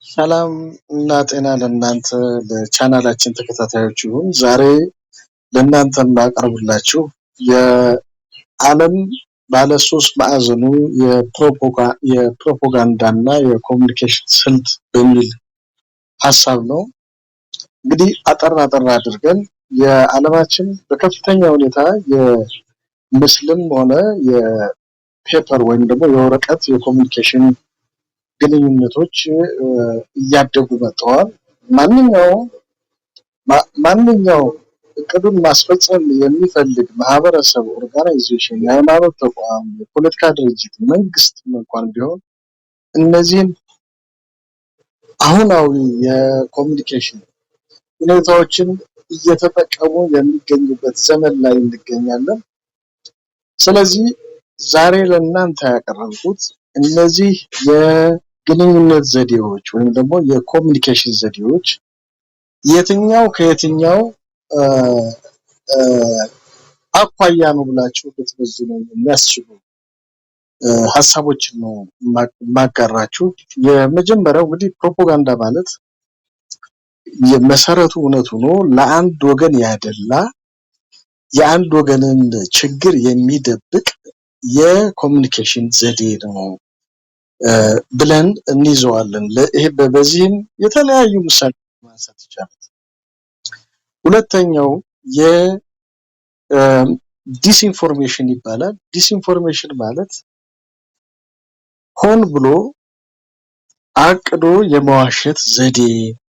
ሰላም እና ጤና ለእናንተ ለቻናላችን ተከታታዮች ይሁን። ዛሬ ለእናንተ የማቀርብላችሁ የዓለም ባለ ሶስት ማዕዘኑ የፕሮፓጋንዳ እና የ communication ስልት በሚል ሀሳብ ነው። እንግዲህ አጠር አጠር አድርገን የዓለማችን በከፍተኛ ሁኔታ የምስልም ሆነ የ paper ወይም ደግሞ የወረቀት የ communication ግንኙነቶች እያደጉ መጥተዋል። ማንኛውም እቅዱን ማስፈጸም የሚፈልግ ማህበረሰብ፣ organization፣ የሃይማኖት ተቋም፣ የፖለቲካ ድርጅት፣ መንግስት እንኳን ቢሆን እነዚህን አሁናዊ የ communication ሁኔታዎችን እየተጠቀሙ የሚገኙበት ዘመን ላይ እንገኛለን። ስለዚህ ዛሬ ለእናንተ ያቀረብኩት እነዚህ የግንኙነት ዘዴዎች ወይም ደግሞ የ communication ዘዴዎች የትኛው ከየትኛው አኳያ ነው ብላችሁ ልትመዝኑ የሚያስችሉ ሀሳቦችን ነው የማጋራችሁ። የመጀመሪያው እንግዲህ ፕሮፓጋንዳ ማለት የመሰረቱ እውነት ሆኖ ለአንድ ወገን ያደላ፣ የአንድ ወገንን ችግር የሚደብቅ የ communication ዘዴ ነው ብለን እንይዘዋለን። ይሄ በዚህም የተለያዩ ምሳሌ ማንሳት ይቻላል። ሁለተኛው የ disinformation ይባላል። Disinformation ማለት ሆን ብሎ አቅዶ የመዋሸት ዘዴ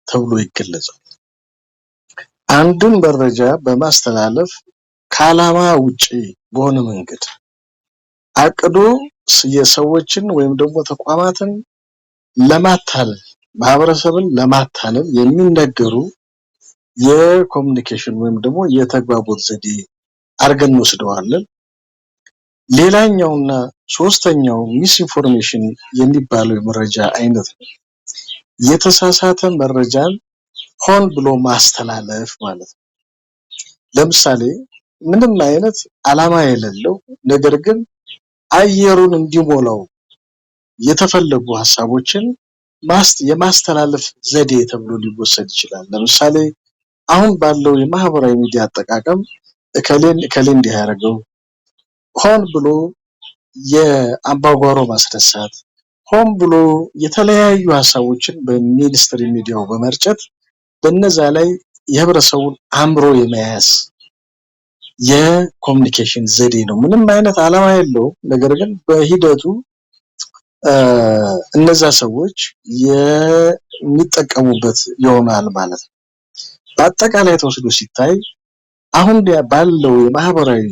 ተብሎ ይገለጻል። አንድን መረጃ በማስተላለፍ ከዓላማ ውጪ በሆነ መንገድ አቅዶ የሰዎችን ወይም ደግሞ ተቋማትን ለማታለል፣ ማህበረሰብን ለማታለል የሚነገሩ የ communication ወይም ደግሞ የተግባቦት ዘዴ አድርገን እንወስደዋለን። ሌላኛውና ሶስተኛው misinformation የሚባለው የመረጃ አይነት ነው። የተሳሳተ መረጃን ሆን ብሎ ማስተላለፍ ማለት ነው። ለምሳሌ ምንም አይነት ዓላማ የሌለው ነገር ግን አየሩን እንዲሞላው የተፈለጉ ሀሳቦችን የማስተላለፍ ዘዴ ተብሎ ሊወሰድ ይችላል። ለምሳሌ አሁን ባለው የማህበራዊ ሚዲያ አጠቃቀም እከሌን እከሌ እንዲህ ያደረገው፣ ሆን ብሎ የአምባጓሮ ማስነሳት፣ ሆን ብሎ የተለያዩ ሀሳቦችን በ mainstream ሚዲያው በመርጨት በነዛ ላይ የህብረተሰቡን አእምሮ የመያዝ የ communication ዘዴ ነው። ምንም አይነት ዓላማ የለውም። ነገር ግን በሂደቱ እነዛ ሰዎች የሚጠቀሙበት ይሆናል ማለት ነው። በአጠቃላይ ተወስዶ ሲታይ አሁን ባለው የማህበራዊ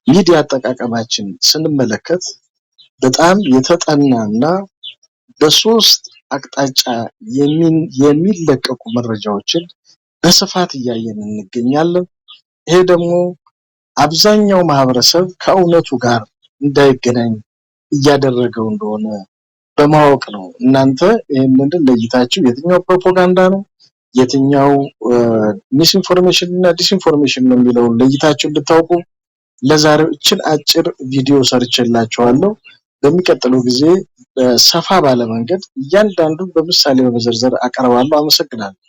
ሚዲያ አጠቃቀማችን ስንመለከት በጣም የተጠናና በሶስት አቅጣጫ የሚለቀቁ መረጃዎችን በስፋት እያየን እንገኛለን። ይሄ ደግሞ አብዛኛው ማህበረሰብ ከእውነቱ ጋር እንዳይገናኝ እያደረገው እንደሆነ በማወቅ ነው። እናንተ ይህንን ለይታችሁ የትኛው ፕሮፓጋንዳ ነው፣ የትኛው misinformation እና disinformation ነው የሚለውን ለይታችሁ እንድታውቁ ለዛሬው እችን አጭር ቪዲዮ ሰርቼላችኋለሁ። በሚቀጥለው ጊዜ ሰፋ ባለ መንገድ እያንዳንዱን በምሳሌ በመዘርዘር አቀርባለሁ። አመሰግናለሁ።